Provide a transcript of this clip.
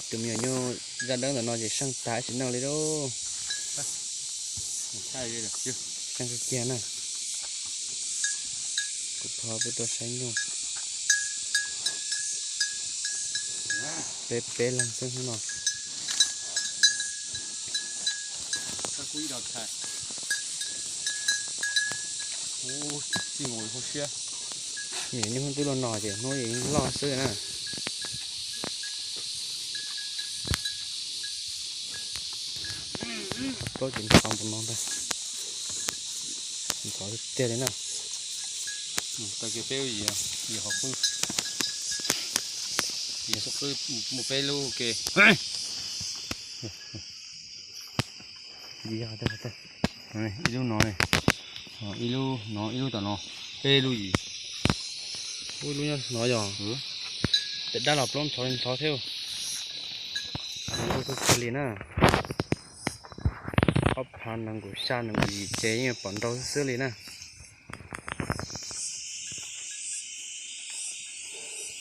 Tus me nyuam nyuj zaj dawb ntawm no ces seej tag ib sim neej li lauj. Seej kawg kiag na. Kuv phob peb tuaj saib nyuj. Peb peb leeg xwb hnub no. Me nyuam nyuj twb luaj no ces hnub yeej loj xwb na. Plaub ces ntxhov npaum no ntag. Ntxhov tiag tiag li na. Tag kis peb lub yim, yim qhov qwb, yim qhov qwb muaj peb lub ke. Ib lub no, ib lub no, ib lub tom no, peb lub yim. Ub, lub nyob no yog, pem dab los plaub ntxhov li ntxhov thiab. Nrau kawg kiag li na. Ob phav nees nkaum xya nees nkaum yim ces yeej pom nrau xwb xwb li na.